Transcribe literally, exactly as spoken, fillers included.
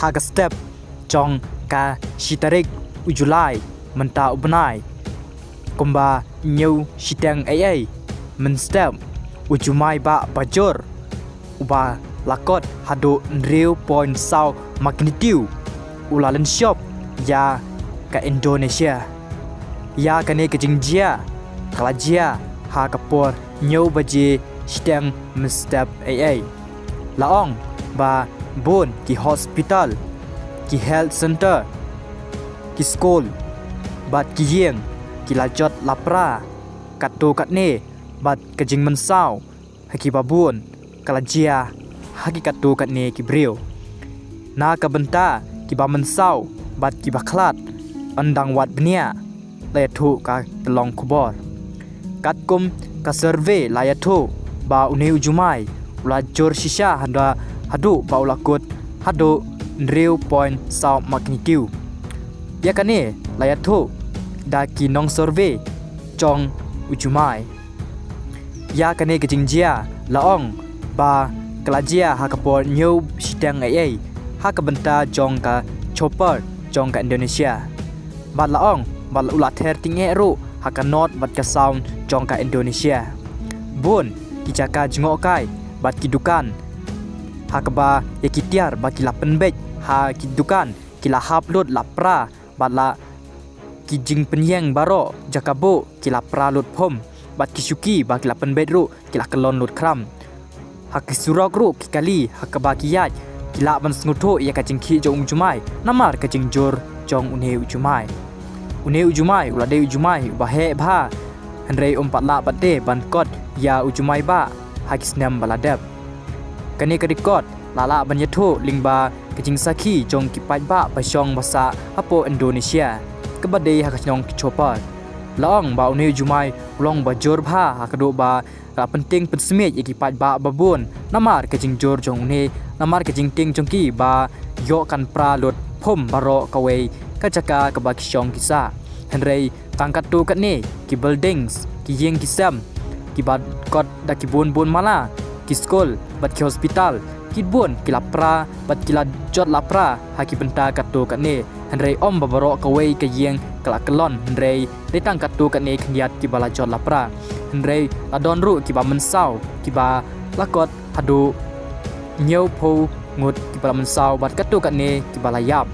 Ha ka step jong ka shi tarik u July mynta u bnai, kumba hynñiew shiteng eiei mynstep, u jumai bah bajur uba la kot haduh hynriew point saw magnitude u la lynshop ïa ka Indonesia. Ïa kane ka jingjia ka la jia ha ka por hynñiew baje shiteng mynstep eiei. La ong ba bun ki hospital, ki health center, ki skul bad ki ïing ki la jot lapra katto katne, bad ka jingmynsaw ha kiba bun ka la jia ha ki katto katne ki briew. Na ka bynta kiba mynsaw bad kiba khlad, yn dang wad bniah la ïathuh ka tyllong khubor. Katkum ka survey la ïathuh ba une u jumai u la jur shisha hynda haduh ba u la kut haduh hynriew point saw magnitude. Ïa kane la ïathuh da ki nong survey jong u jumai. Ïa kane ka jingjia la ong ba ka la jia ha ka por hynñiew shiteng eiei ha ka bynta jong ka chopper jong ka Indonesia. Bad la ong ba u la ther tyngeh ruh ha ka north bad ka south jong ka Indonesia. Bun ki jaka jngohkai bad ki dukan ha kaba ïa ki tiar ba ki la pynbeit ha ki dukan ki la hap lut lapra, bad la ki jingpynïeng baroh jaka buh ki la pra lut phom, bad ki shuki ba ki la pynbeit ruh ki la kyllon lut khram. Ha ki surok ruh ki kali ha kaba ki ïaid ki lah ban sngewthuh ïa ka jingkhih jong u jumai namar ka jingjur jong une u jumai. Une u jumai u la dei u jumai uba heh bha, hynrei um pat lah pat de ban kot ïa u jumai bah ha ki snem ba la dep. Kane ka record la lah ban ïathuh lyngba ka jingsakhi jong ki paidbah ba shong ba sah hapoh Indonesia kaba dei ha ka shnong ki chopper. La ong ba une u jumai u long ba jur bha ha kaduh ba ka la pyntieng pynsmiej ïa ki paidbah ba bun namar ka jingjur jong une, namar ka jingtieng jong ki ba ïoh kan pra lut phom baroh kawei ka jaka kaba ki shong ki sah. Hynrei tang katto katne ki buildings, ki ïing ki sem kiba kot da ki bun bun mala, ki skul bad ki hospital, ki bun ki la pra bad ki la jot lapra ha ki bynta katto katne. Hynrei ym ba baroh kawei ka ïing ka la kyllon, hynrei dei tang katto katne khyndiat kiba la jot lapra. Hynrei la don ruh kiba mynsaw kiba la kot haduh hynñiewphew ngut kiba la mynsaw bad katto katne kiba la ïap.